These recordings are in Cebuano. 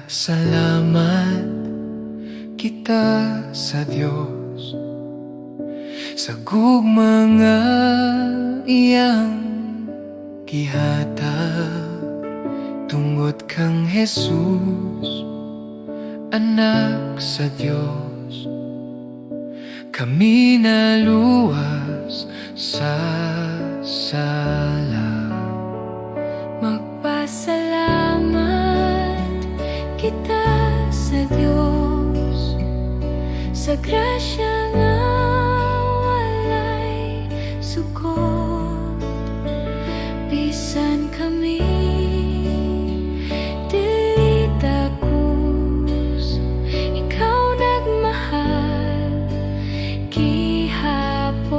Magpasalamat kita sa Dios sa gugma nga iyang gihatag tungod kang Jesus, anak sa Dios, kami naluwas sa sala. Magpasalamat kita sa Dios sa grasya nga walay sukot. Bisan kami dili takos, ikaw nagmahal gihapon.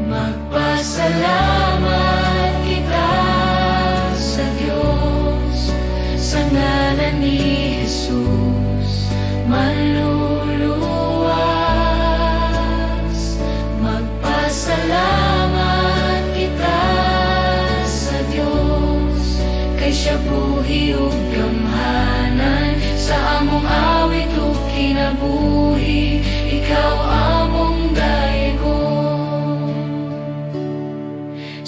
Magpasalamat kita sa Diyos sa ngalan ni Jesus maluluwas. Magpasalamat kita sa Diyos kay siya buhi ug gamhanan sa among awit ug kinabuhi, ikaw among daygon.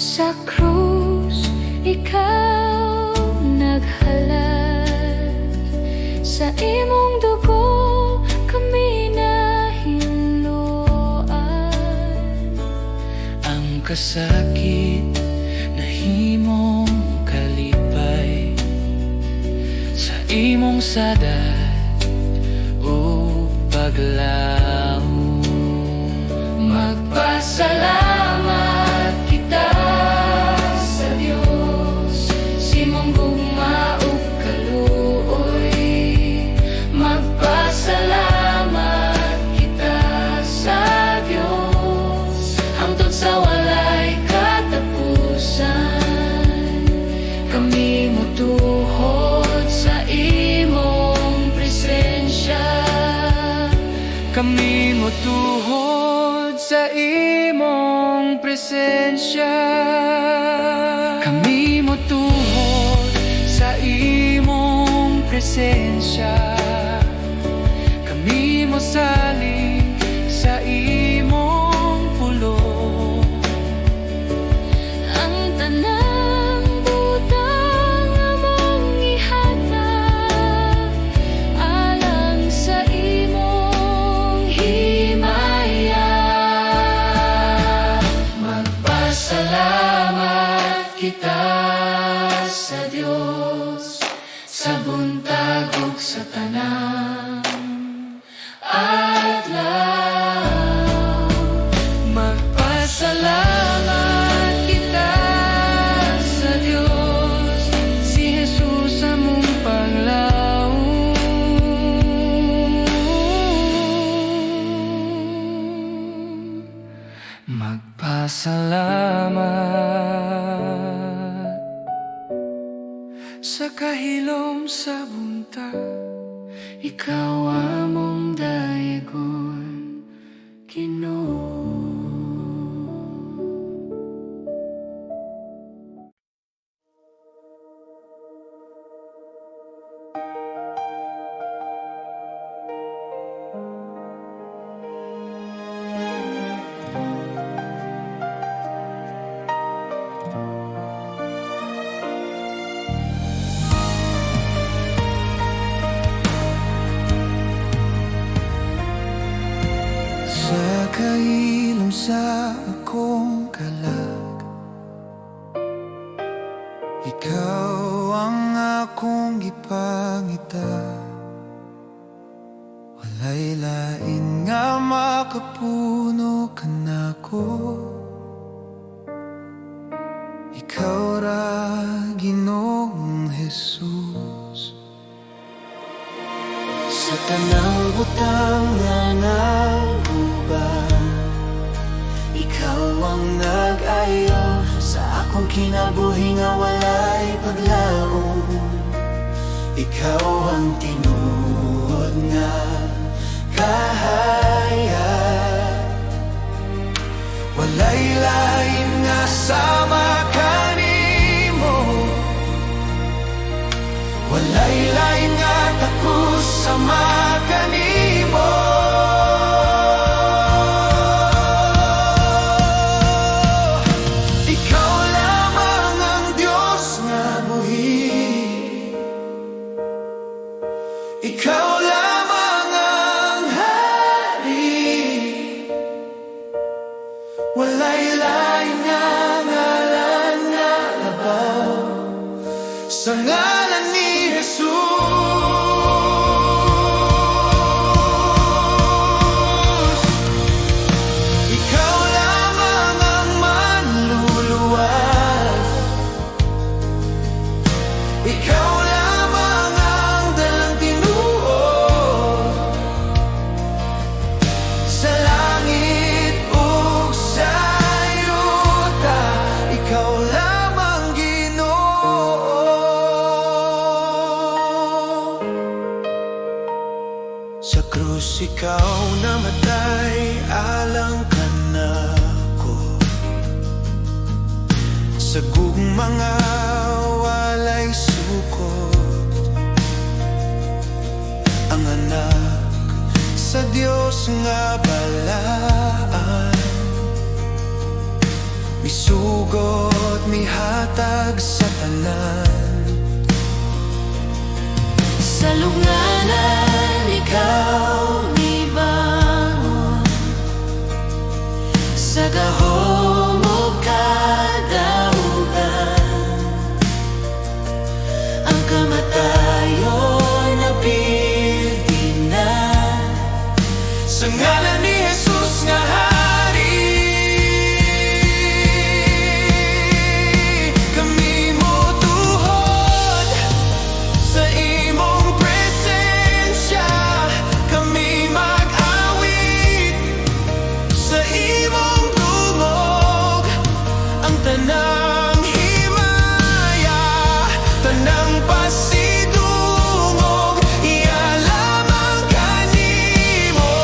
Sa krus, ikaw naghalad. Sa imong dugo, kami nahinloan. Ang kasakit nahimong kalipay sa imong sadat ug paglaom. Magpasalamat kita sa Dios sa imong gugma ug kaluoy. Magpasalamat kita sa Dios hangtod sa walay katapusan. Kami motuhod sa imong presensya. Kami motuhod sa imong presensya. Kami motuhod sa imong presensya. Kami mosalig sa imong pulong. Ang tanang butang among ihatag alang sa imong himaya. Magpasalamat kita sa Dios sa buntag ug sa tanang adlaw. Magpasalamat kita sa Dios, si Jesus among panglaom. Magpasalamat sa kahilom sa buntag, ikaw among daygon, Ginoo. Sa kahilom sa akong kalag, ikaw ang akong gipangita. Walay lain nga makapuno kanako. Ikaw ra, Ginoong Jesus. Sa tanang butang nga naguba, ikaw ang nag-ayo sa akong kinabuhi nga walay paglaom. Ikaw ang tinuod nga kahayag. Walay lain nga sama kanimo. Walay lain nga takos sama kanimo. Ikaw lamang ang Diyos nga buhi. Ikaw lamang ang hari. Walay lain nga ngalan nga labaw sa ngalan ni Jesus. Ikaw lamang ang manluluwas. Ikaw lamang ang dalang tinuod sa langit ug sa yuta. Ikaw lamang, Ginoo. Sa krus ikaw namatay alang kanako, sa gugma nga walay sukot. Ang anak sa Dios nga balaan, misugot, mihatag sa tanan. Sa lubnganan ikaw mibangon, sa gahom ug kadaugan. Ang kamatayon napildi na sa ngalan ni Jesus nga hari. Kami motuhod sa imong presensya. Kami mag-awit sa imong dungog. Ang tanang himaya, tanang pasidungog, iya lamang kanimo.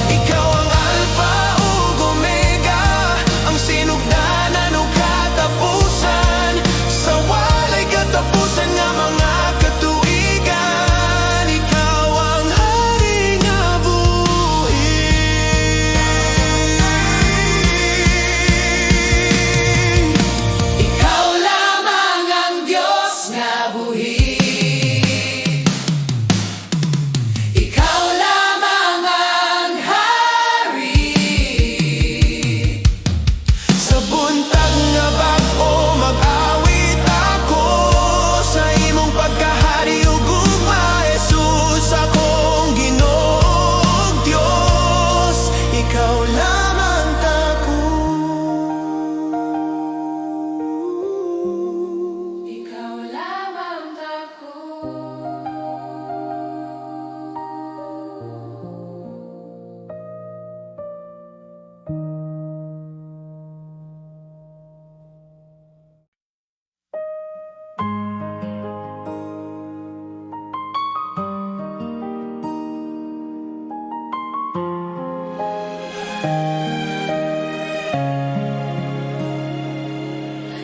Ikaw ang Alpha ug Omega, ang sinugdanan ug katapusan, sa walay katapusan nga mga katuigan. Ikaw ang hari nga buhi. Ikaw lamang ang Diyos nga buhi. Ikaw lamang ang hari. Sa buntag nga bag-o mag-awit ako sa imong pagkahari ug gugma, Jesus, akong Ginoo ug Dios. Ikaw lamang tako. Ikaw lamang tako.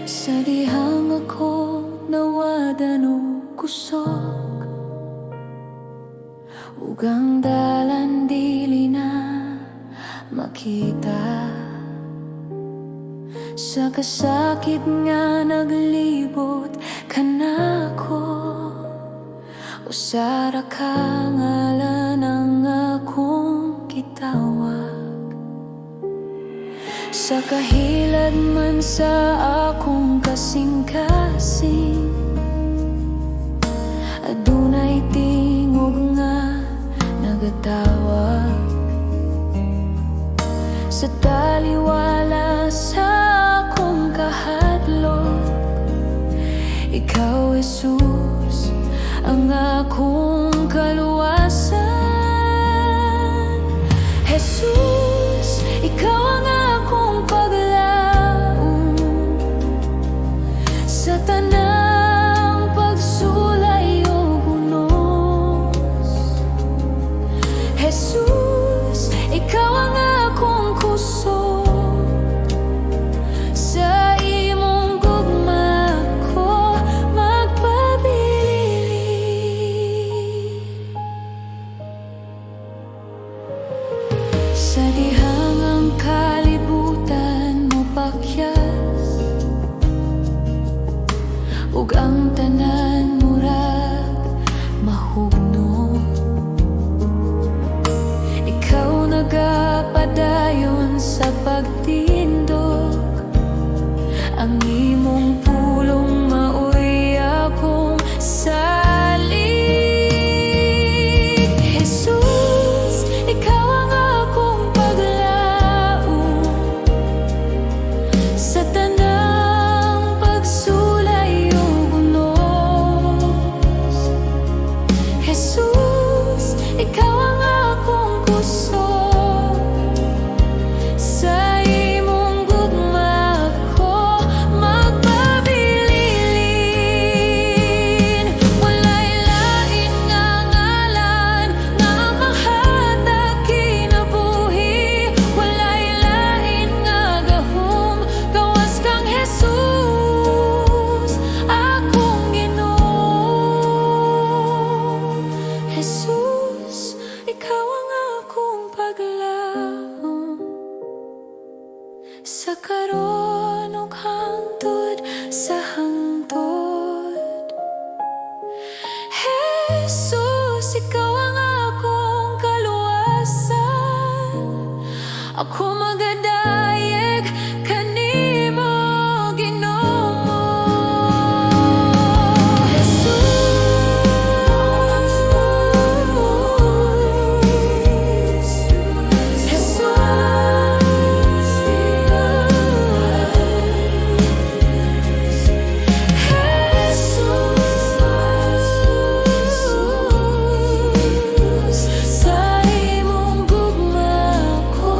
Sa dihang ako nawadan og kusog ug ang dalan dili na makita, sa kasakit nga naglibot kanako, usa ra ka ngalan ang akong gitawag. Sa kahilad man sa akong kasing-kasing, adunay tingog nga nagatawag sa taliwala sa akong kahadlok. Ikaw, Jesus, ang akong kaluwasan. Jesus, ikaw ang akong paglaom sa tanang pagsulay ug unos. Jesus, ikaw ang akong kusog sa Ang imong pulong maoy akong salig. Jesus, ikaw ang akong paglaom sa tanang pagsulay ug unos. Jesus, ikaw ang akong kusog. Sa imong gugma ko magpabilin. Walay lain nga ngalan nga mahatag kinabuhi. Walay lain nga gahom gawas kang Jesus, akong Ginoo. Jesus, ikaw ang akong paglaom sa karon ug hangtod sa hangtod. Jesus, ikaw ang akong kaluwasan. Ako magadayeg kanimo, Ginoo. Jesus, Jesus, Jesus, sa imong gugma ko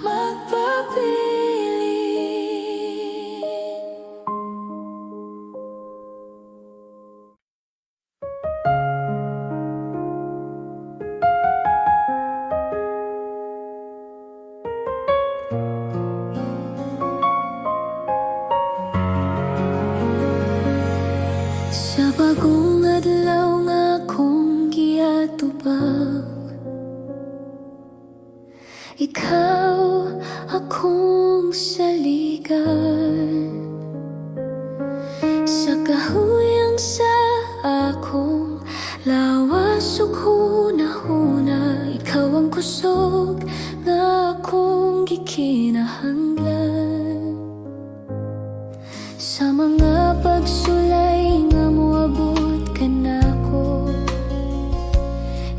magpabilin. Sa bagong adlaw nga akong giatubang, ikaw akong saligan. Sa kahuyang sa akong lawas ug hunahuna, ikaw ang kusog nga akong gikinahanglan. Sa mga pagsulay nga moabot kanako,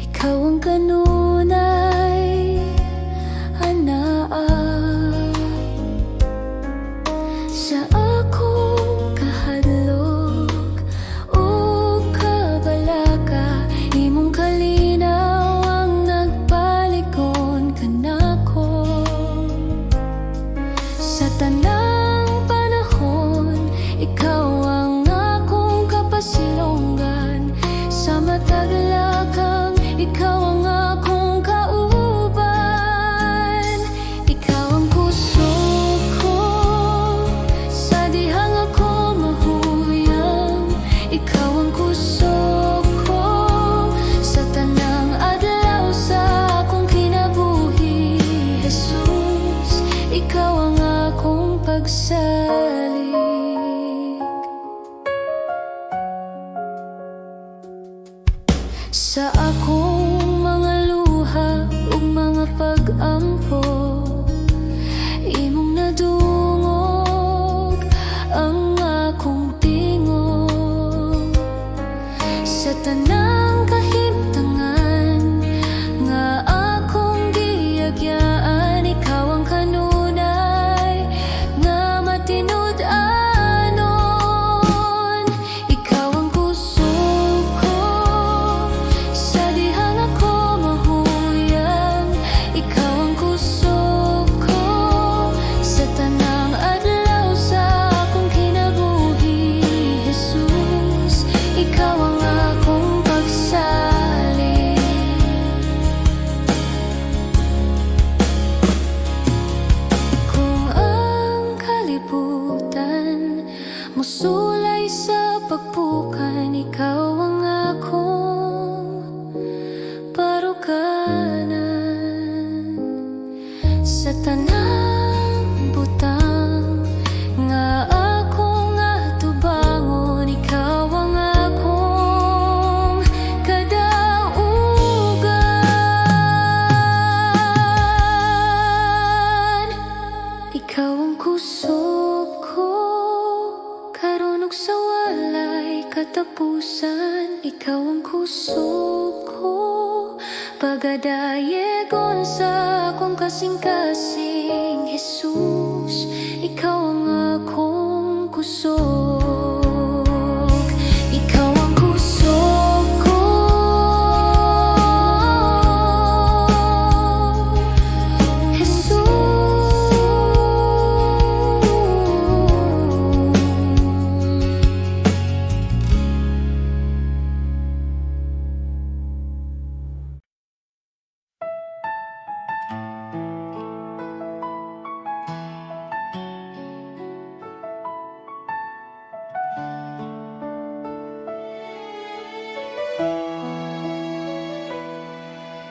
ikaw ang kanunay anaa. Sa akong kahadlok ug kabalaka, imong kalinaw ang nagpalig-on kanako. Sa tanang panahon, ikaw ang akong kapasilongan. Sa matag lakang, ikaw ang akong kauban. Ikaw ang kusog ko sa dihang ako mahuyang. Ikaw ang kusog ko sa tanang adlaw sa akong kinabuhi. Jesus, ikaw ang akong pagsalig. Sa akong mga luha ug mga pag-ampo, imong nadungog ang akong tingog. Sa tanang kahimtangan nga akong giagyaan, ikaw ang kanunay nga matinud-anon. Ikaw ang kusog ko sa dihang ako mahuyang. Ikaw ang kusog ko sa tanang adlaw sa akong kinabuhi. Jesus, ikaw ang akong pagsalig. Kung ang kalibutan musulay sa pagpukan, ikaw ang akong baruganan. Sa tanang butang nga akong atubangon, ikaw ang akong kadaugan. Ikaw ang kusog ko karon ug sa walay katapusan. Ikaw ang kusog ko, pagadayegon sa akong kasing-kasing. Jesus, ikaw ang akong kusog. Ikaw ang kusog ko, Jesus.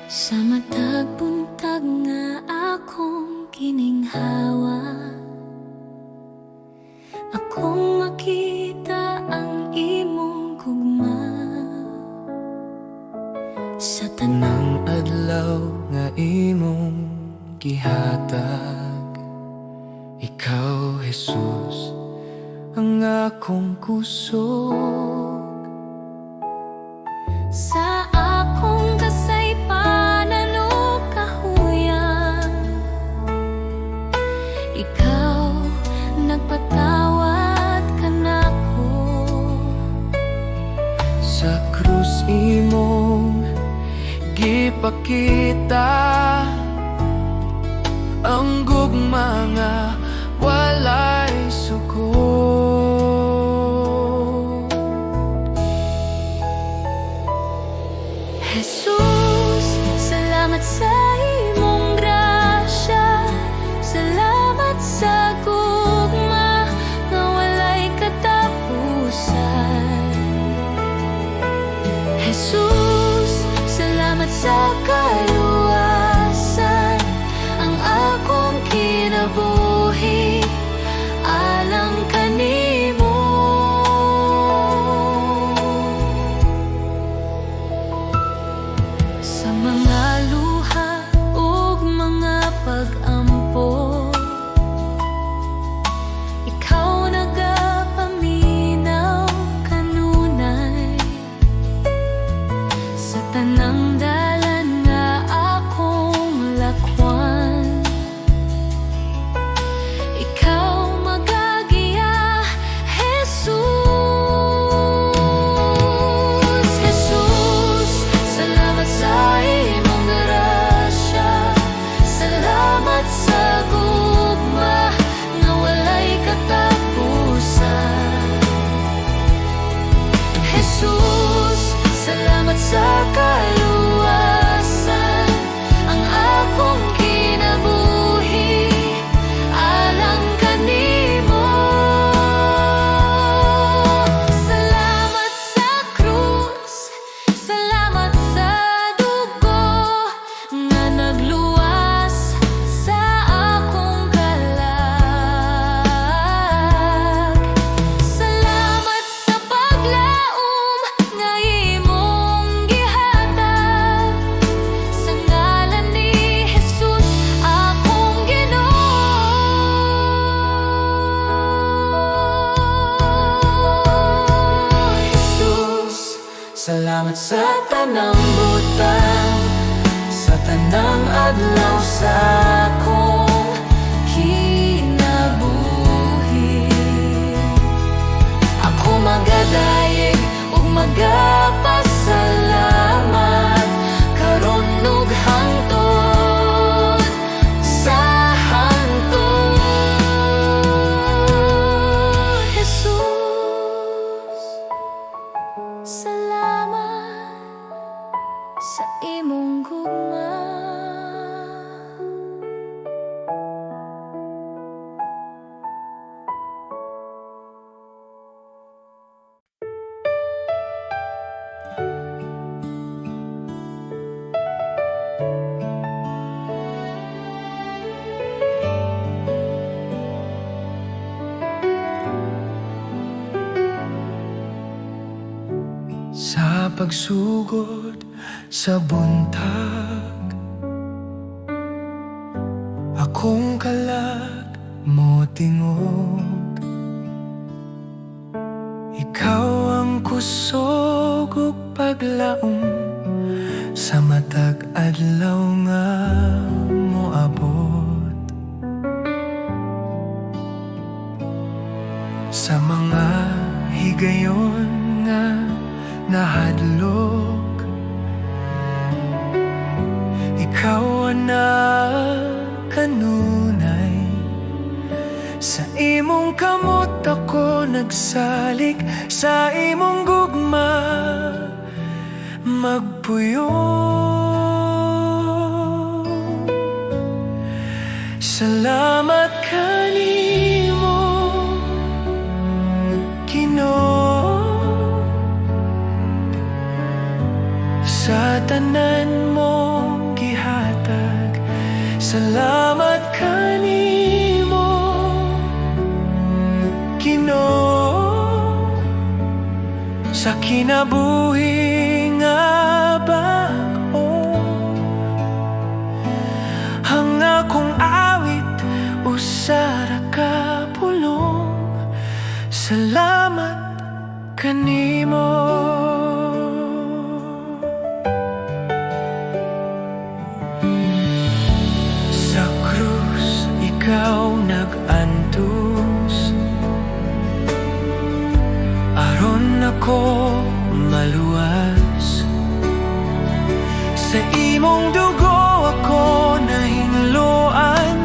Sa matag buntag nga akong gininhawa, akong makita ang imong gugma sa Tanang adlaw nga imong gihatag, ikaw, Jesus, ang akong kusog. Sa akong kasaypanan ug kahuyang, ikaw nagpatawad kanako. Sa krus imong gipakita ang gugma nga walay suko. Jesus, salamat sa imong grasya. Salamat sa gugma nga walay katapusan. Jesus, salamat sa kaluwasan. Ang akong kinabuhi alang kanimo. Sa mga luha ug mga pag-ampo, ikaw nagapaminaw kanunay. Sa tanang dalan nga akong lakwan, ikaw magagiya, Jesus. Jesus, salamat sa imong grasya. Salamat sa gugma nga walay katapusan. Jesus, salamat sa kaluwasan. Ang akong kinabuhi alang kanimo. Salamat sa krus, salamat sa dugo nga nagluwas sa akong kalag. Salamat sa paglaom nga imong gihatag. Sa ngalan ni Jesus, akong Ginoo. Jesus, salamat sa tanang butang, sa tanang adlaw sa akong kinabuhi. Ako magadayeg ug magapasalamat karon ug hangtod sa hangtod. Jesus, salamat sa imong gugma. Sa pagsugod sa buntag, akong kalag pagtingog. Ikaw ang kusog ug paglaom sa matag adlaw nga moabot. Sa mga higayon nga nahadlok, ikaw ang kanunay. Sa imong kamot ako nagsalig, sa imong gugma magpuyo. Salamat kanimo, Ginoo, sa tanan mong gihatag. Salamat kanimo, Ginoo, sa kinabuhi nga bag-o. Ang akong awit usa ra ka pulong: salamat kanimo. Sa krus ikaw nag-antos aron ako maluwas. Sa imong dugo ako nahinloan,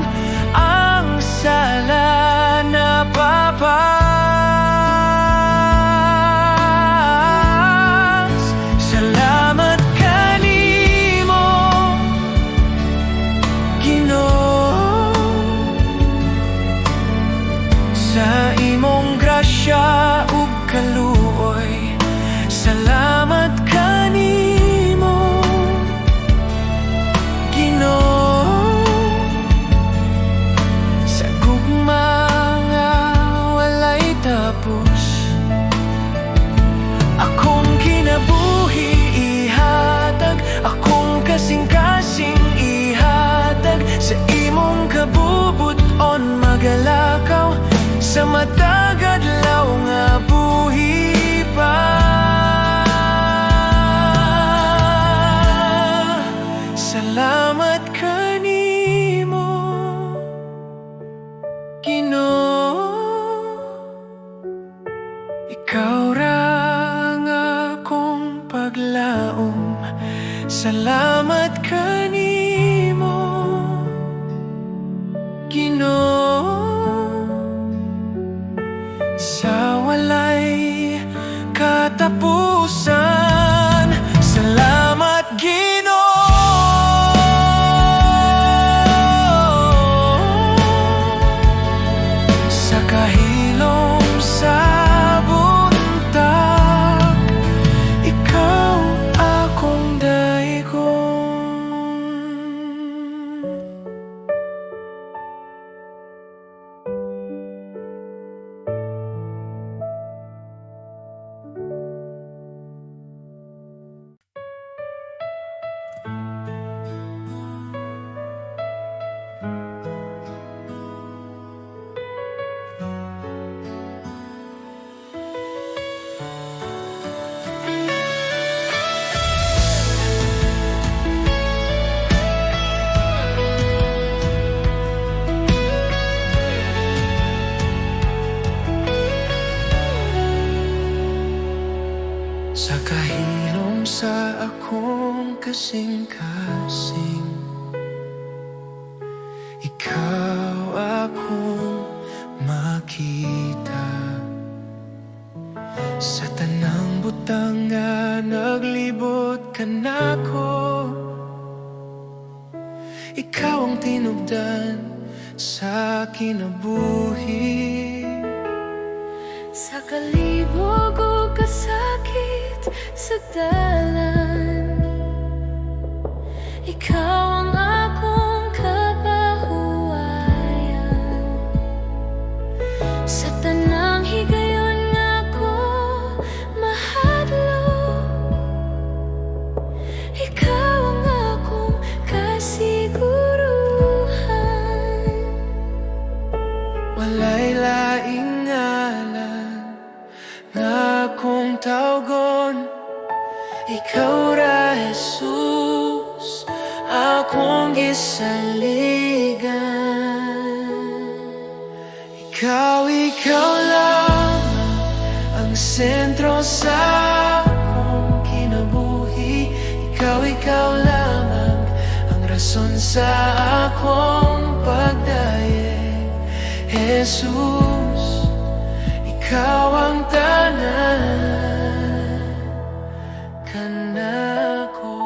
ang sala napapas. Salamat kanimo, Ginoo, sa imong grasya ug kaluoy. Salamat kanimo, Ginoo, sa gugma nga walay tapos. Akong kinabuhi ihatag, akong kasing-kasing ihatag. Sa imong kabubut-on magalakaw sa matag adlaw nga buhi pa. Salamat kanimo, Ginoo. Ikaw ra ang akong paglaom. Salamat kanimo, Ginoo, sa walay katapusan. Salamat, Ginoo, sa kahilom sa buntag, ikaw akong daigon. Sa kahilom sa akong kasing-kasing, ikaw akong makita. Sa tanang butang nga naglibot kanako, ikaw ang tinubdan sa kinabuhi. Sa kalibog o kasakit sa dalan, ikaw ang akong kapahuwayan. Sa tanang higayon nga ko mahadlok, ikaw ang akong kasiguruhan. Walay laing ngalan nga akong tawgon. Ikaw ra, Jesus, akong gisaligan. Ikaw, ikaw lamang ang sentro sa akong kinabuhi. Ikaw, ikaw lamang ang rason sa akong pagdayeg. Jesus, ikaw ang tanan kanako.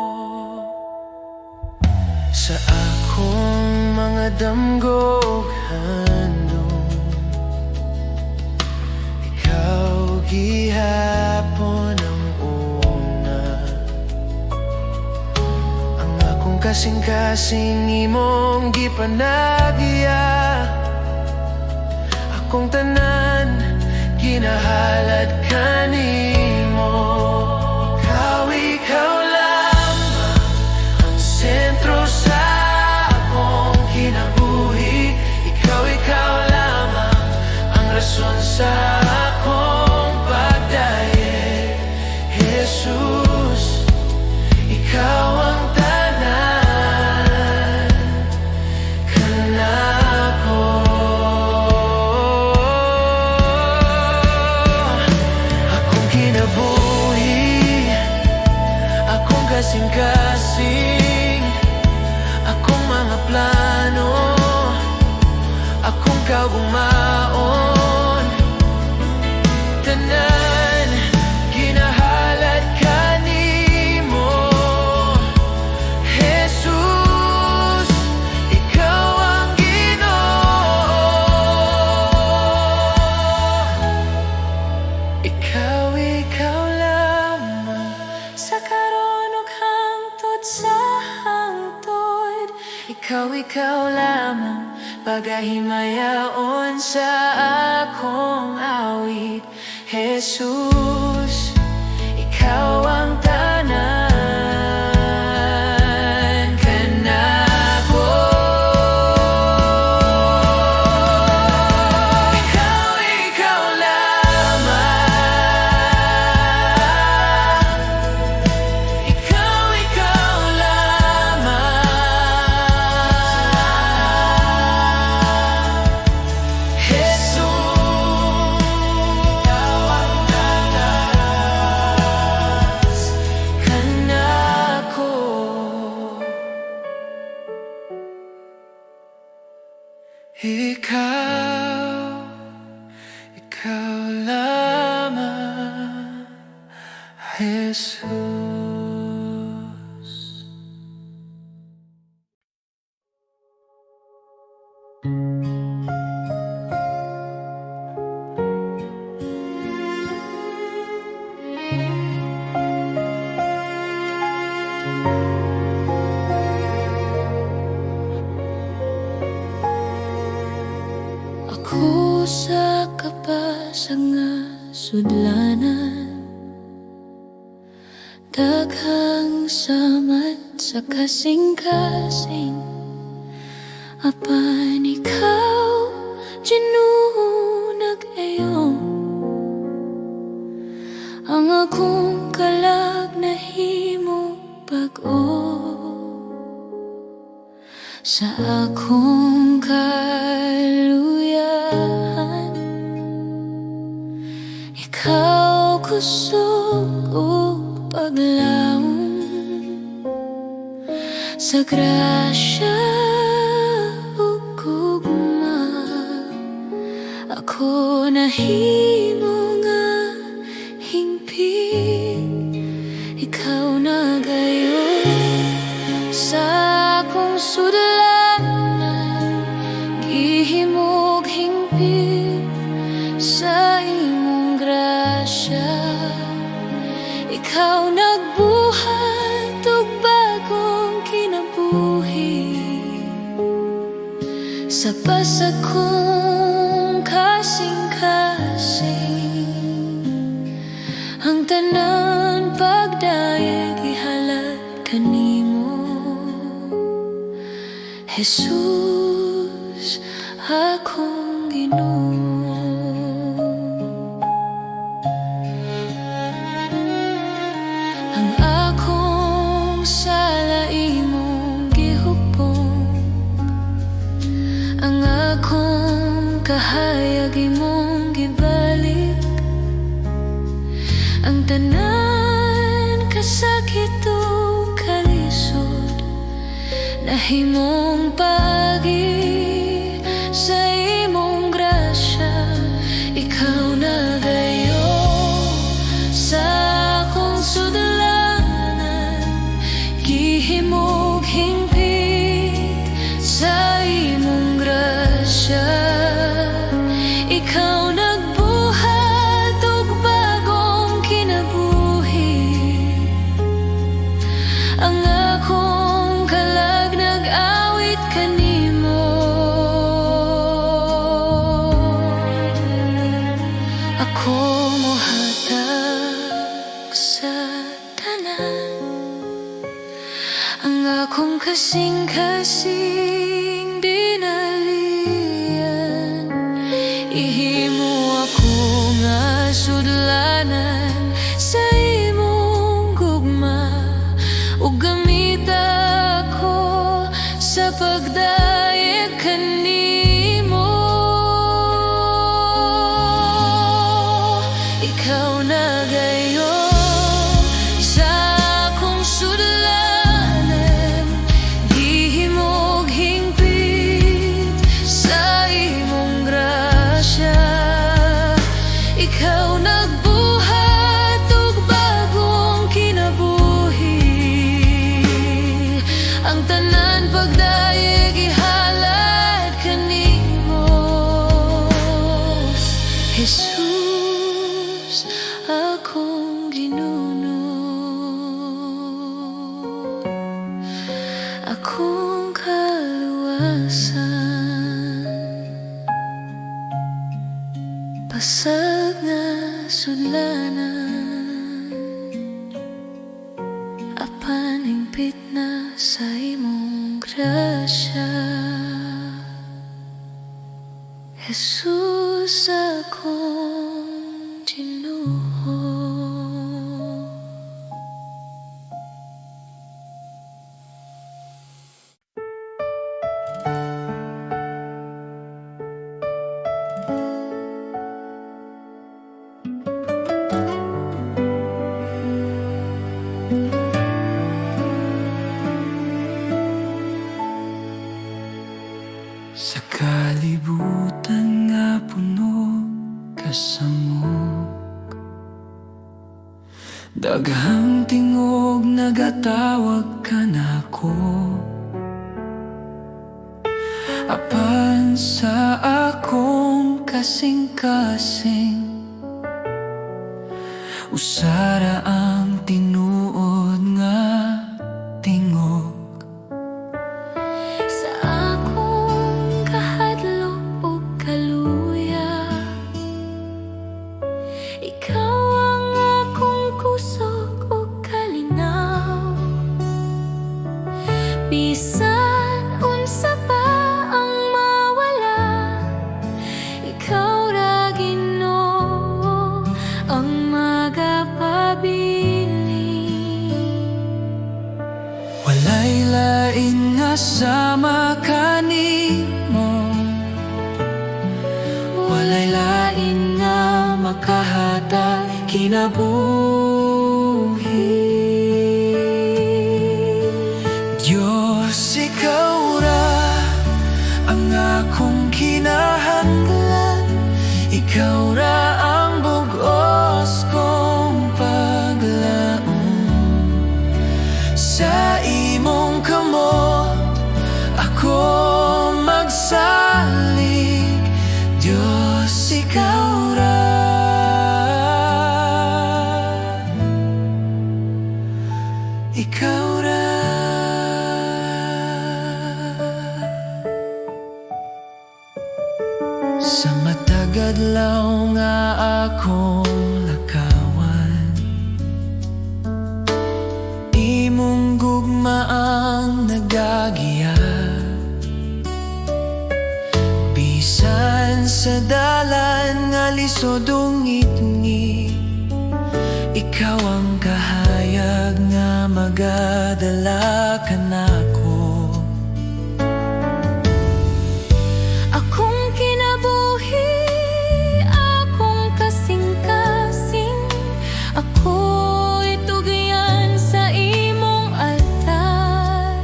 Sa akong mga damgo ug handom, ikaw gihapon ang una. Ang akong kasing-kasing imong gipanagya. Akong tanan ginahalad kanimo. Ikaw, ikaw lamang ang sentro sa akong kinabuhi. Ikaw, ikaw lamang ang rason sa akong pagdayeg. Jesus, ikaw ang tanan kanako. Akong kinabuhi, akong kasing-kasing, akong mga plano, akong kaugmaon, tanan ginahalad kanimo. Jesus, ikaw ang Ginoo. Ikaw, ikaw lamang. Sa karon ug hangtod sa hangtod. Ikaw, ikaw lamang pagahimayaon sa akong awit. Jesus, ikaw ang tanan kanako. Ikaw, ikaw lamang. Ikaw, ikaw lamang. Jesus, ikaw ang tanan kanako. Ikaw, ikaw lamang, Jesus. Ako sa kapasag nga sudlanan, daghang samad sa kasing-kasing, apan ikaw, Ginoo, nag-ayo. Ang akong kalag nahimo bag-o. Sa akong kaluyahan, ikaw kusog ug paglaom. Sa grasya ug gugma, ako nahimo nga hingpit. Ikaw nagayo sa akong sudlanan, gihimog hingpit sa imong grasya. Ikaw nagbuhat og bagong kinabuhi sa pasag kong kasing-kasing. Ang tanan pagdayeg ihalad kanimo, Jesus, akong akong Ginoo. Ang akong sala imong gihupong, ang akong kahayag imong gibalik. Ang tanan kasakit ug kalisod nahimong paagi sa imong grasya. Ikaw nagayo sa akong sudlanan, gihimog hingpit sa imong grasya. Ikaw nagbuhat og bagong kinabuhi. Ang akong kalag nag-awit kanimo. Ako mohatag sa tanan, ang akong kasing-kasing dinalian. Ihimo ako nga sudlanan sa imong gugma ug gamita ako sa pagdayeg kanimo. Ikaw nagayo sa akong sudlanan, gihimog hingpit sa imong grasya. Ikaw nagbuhat og bagong kinabuhi. Ang tanan pagdayeg ihalad kanimo, Jesus, akong Ginoo, akong kaluwasan. Pasag nga sudlanan, apan hingpit na sa imong grasya, Jesus, akong Ginoo. Sa kalibutan nga puno kasamok, daghang tingog nagatawag kanako. Apan sa akong kasing-kasing, usa ra ang tinuod nga tingog. Sa akong kahadlok ug kaluya, ikaw ang akong kusog ug kalinaw. Bisan unsa pa ang mawala, ikaw ra, Ginoo, ang magapabilin. Walay lain nga sama kanimo, walay lain nga makahatag kinabuhi. Diyos, ikaw ra ang akong kinahanglan. Ikaw ra ang bugos kong paglaom. Sa imong kamot ako magsalig. Diyos, ikaw ra. Ikaw ra. Sa matag adlaw nga akong lakawan, imong gugma ang nagagiya. Bisan sa Sa dalan nga lisod ug ngitngit, ikaw ang kahayag nga magadala kanako. Akong kinabuhi, akong kasing-kasing, ako'y tugyan sa imong altar.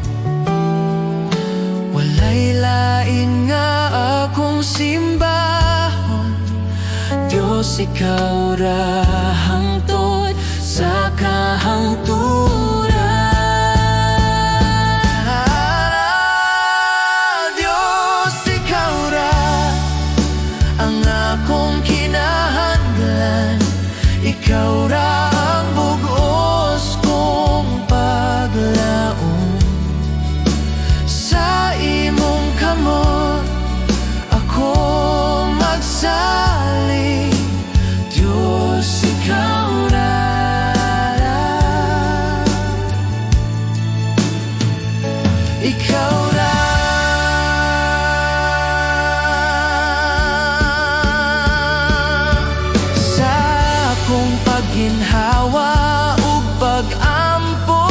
Walay lain nga akong simbahon, Diyos, ikaw ra hangtod sa kahangturan. Diyos, ikaw ra ang akong kinahanglan. Ikaw ra ang bugos kong paglaom. Sa imong kamot ako magsalig. Diyos, ikaw ra. Ikaw ra. Sa akong pagginhawa ug pag-ampo,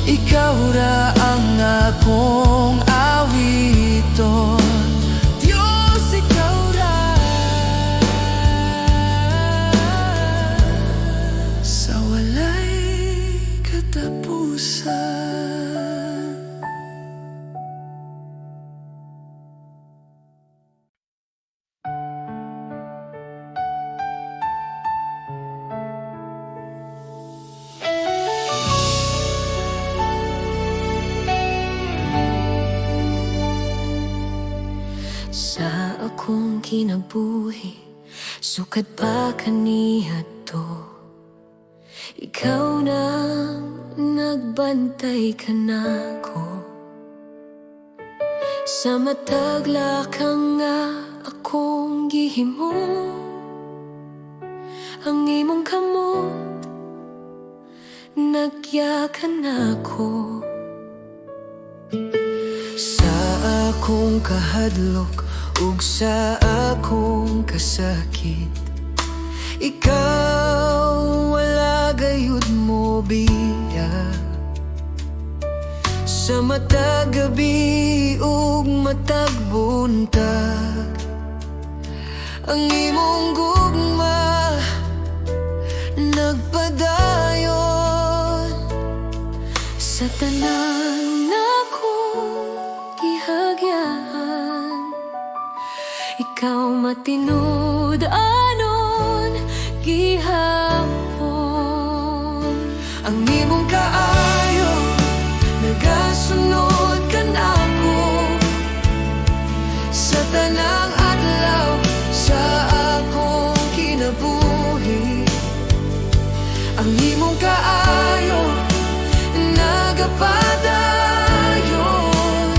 ikaw ra ang akong awiton. Diyos, ikaw ra sa walay katapusan. Sa akong kinabuhi, sukad pa kaniadto, ikaw nang nagbantay kanako. Sa matag lakang nga akong gihimo, ang imong kamot nagya kanako. Sa akong kahadlok ug sa akong kasakit, ikaw wala gayud mo biya. Sa matag gabi ug matag buntag, ang imong gugma nagpadayon. Sa tanan akong gihagyan, ikaw matinud-anon gihapon. Ang imong kaayo nagasunod kanako sa tanang adlaw sa akong kinabuhi. Ang imong kaayo nagapadayon.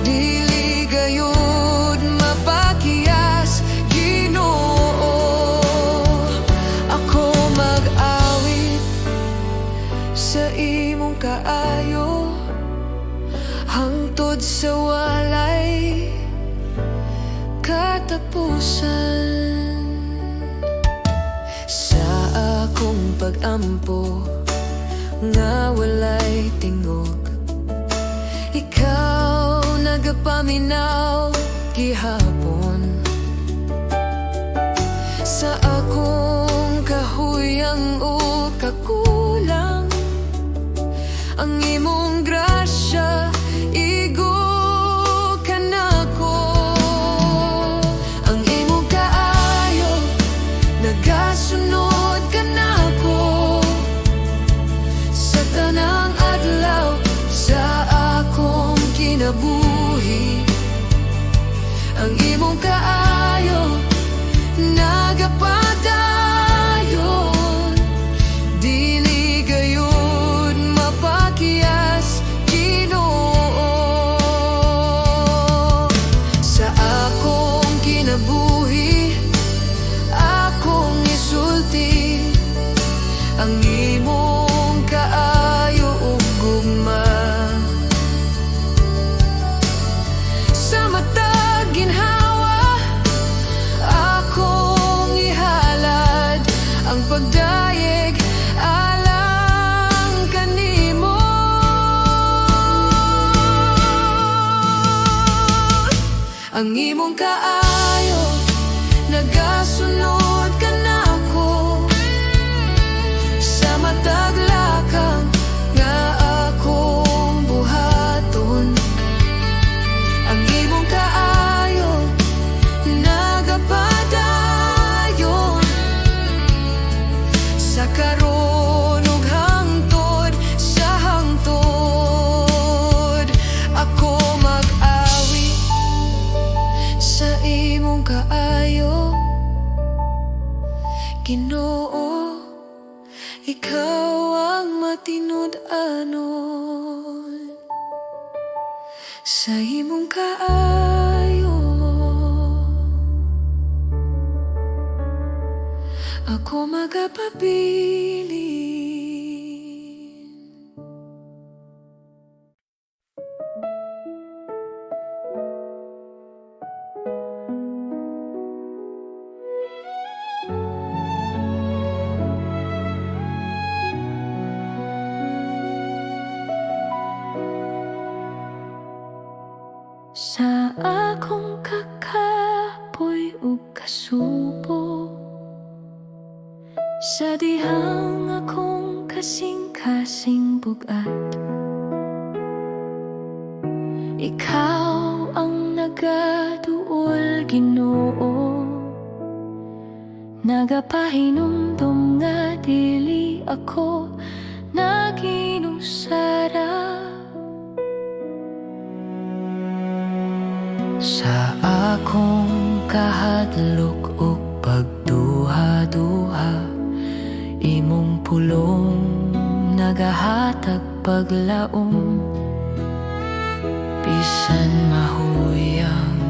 Dili gayud mapakiyas, Ginoo. Ako mag-awit sa imong kaayo hangtod sa walay katapusan. Sa akong pag-ampo nga walay tingog, ikaw nagapaminaw gihapon. Sa akong kahuyang o kakulang, ang imong grasya igo kanako. Ang imong kaayo nagasunod kanako sa tanang adlaw sa akong kinabuhi. Ang imong kaayo nagapadayon. Dili gayud mapakiyas. Ang imong kaayo nagasunod kanako sa matag lakang nga akong buhaton. Ang imong kaayo nagapadayon sa karon ug hangtod sa hangtod. Ako mag-awit sa imong kaayo, Ginoo. Ikaw ang matinud-anon sa imong kaayo. Ako magapabilin. Sa akong kakapoy ug kasubo, sa dihang akong kasing-kasing bug-at, ikaw ang nagaduol, Ginoo, nagapahinumdom nga dili ako naginusara. Sa akong kahadlok ug pagduha-duha, imong pulong nagahatag paglaom. Bisan mahuyang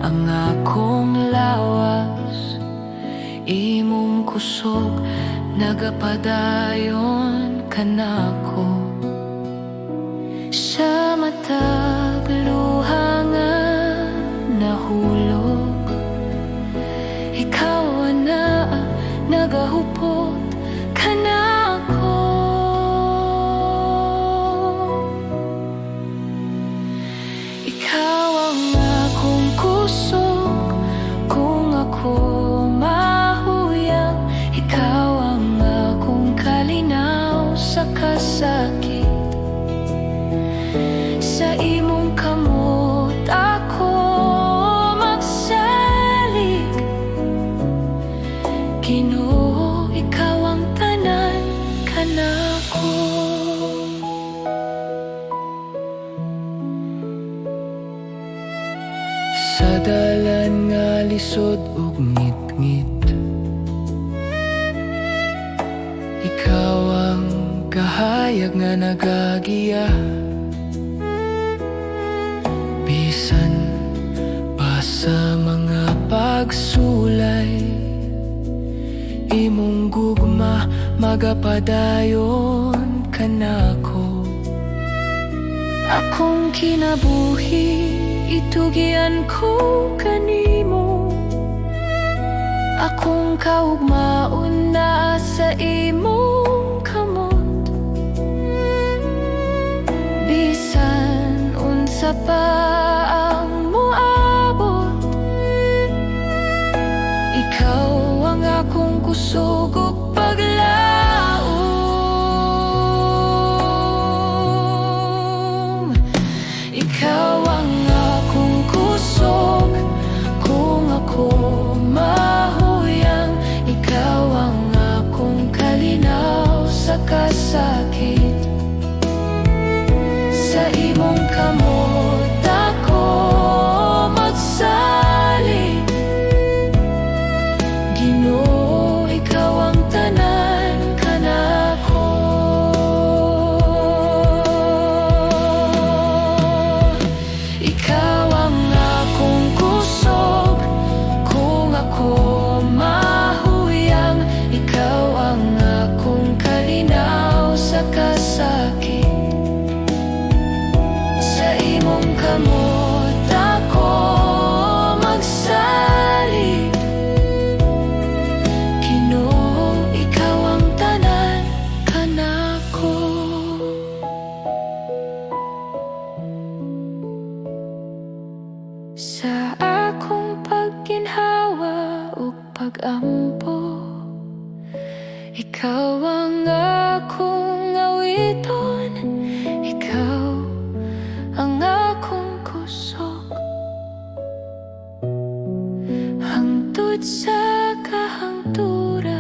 ang akong lawas, imong kusog nagapadayon kanako. Sa matag luha nga nahulog, ikaw na nagahupot kanako. Ikaw ang akong kusog kung ako mahuyang. Ikaw ang akong kalinaw sa kasakit. Sa imong kamot ako magsalig, Ginoo, ikaw ang tanan kanako. Sa dalan nga lisod ug ngitngit, ikaw ang kahayag nga nagagiya. Bisan pa sa mga pagsulay, imong gugma magapadayon kanako. Akong kinabuhi itugian ko kanimo. Akong kaugmaon naa sa imong kamot. Bisan unsa pa ang moabot, ikaw ang akong kusog ug paglaom. Ikaw ang akong kusog kung ako mahuyang. Ikaw ang akong kalinaw sa kasakit. Sa imong kamot ako magsalig, Ginoo, ikaw ang tanan kanako. Ikaw ang akong kusog kung ako mahuyang. Ikaw ang akong kalinaw sa kasakit. Sa imong Sa akong pagginhawa ug pagampo, ikaw ang akong awiton, ikaw ang akong kusog hangtod sa kahangturan.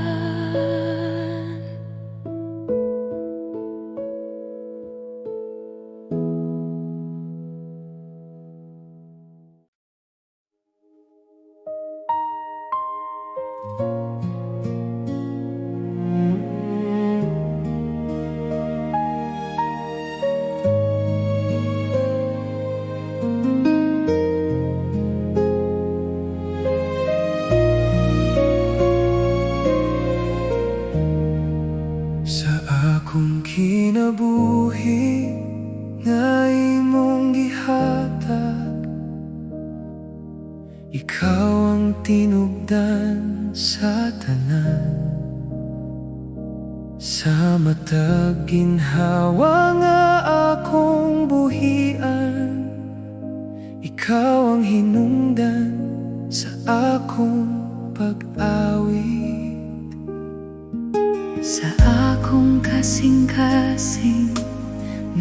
Sa akong kinabuhi nga imong gihatag, ikaw ang tinubdan sa tanan. Sa matag ginhawa nga akong buhian, ikaw ang hinungdan sa akong pag-awit. Sa akong kasing-kasing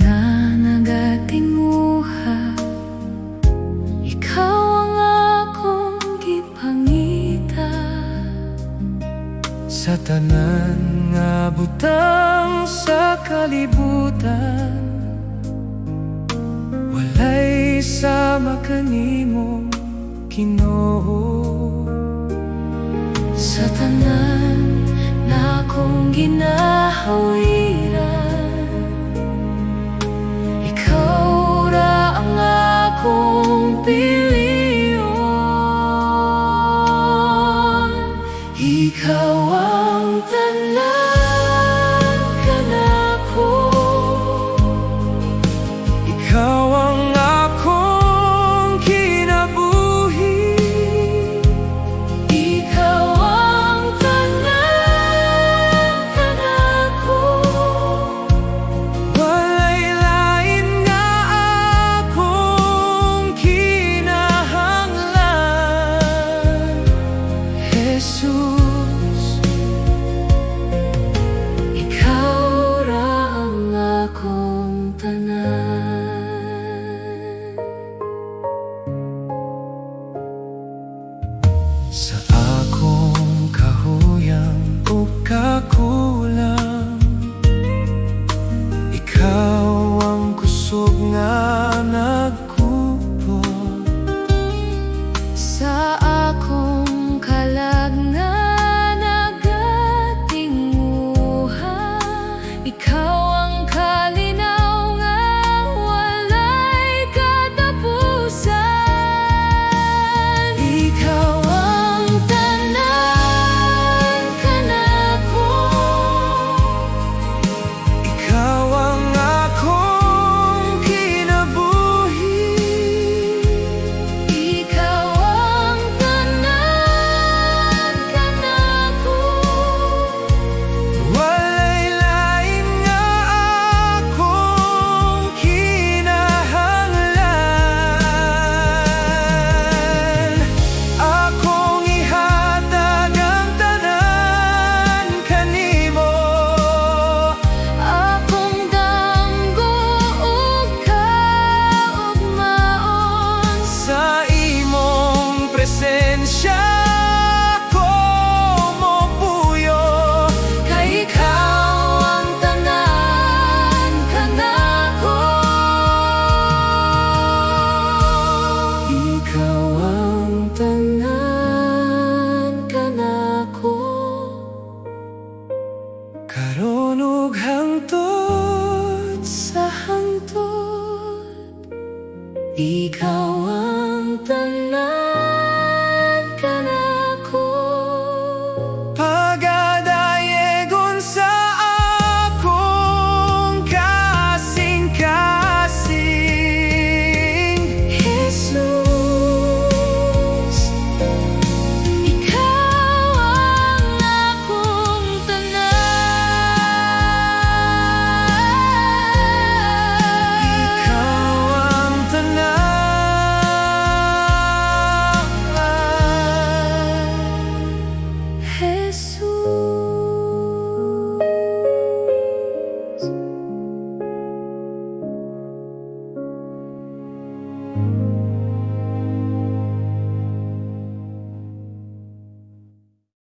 nga nagatinguha, ikaw ang akong gipangita. Sa tanan nga butang sa kalibutan, walay sama kanimo, Ginoo. Sa tanan na akong ginahawiran, ikaw ra ang akong pilion. Ikaw ang tanan kanako. Ikaw ang akong kinabuhi. Ikaw ang tanan kanako. Walay lain nga akong kinahanglan, Jesus. Ikaw ra ang akong tanan. Sa akong kahuyang ug kakulang, ikaw ang kusog nga nagkupot. Sa akong kalag nga nagatinguha, ikaw ang kalinaw nga walay katapusan. Ikaw ang Jesus.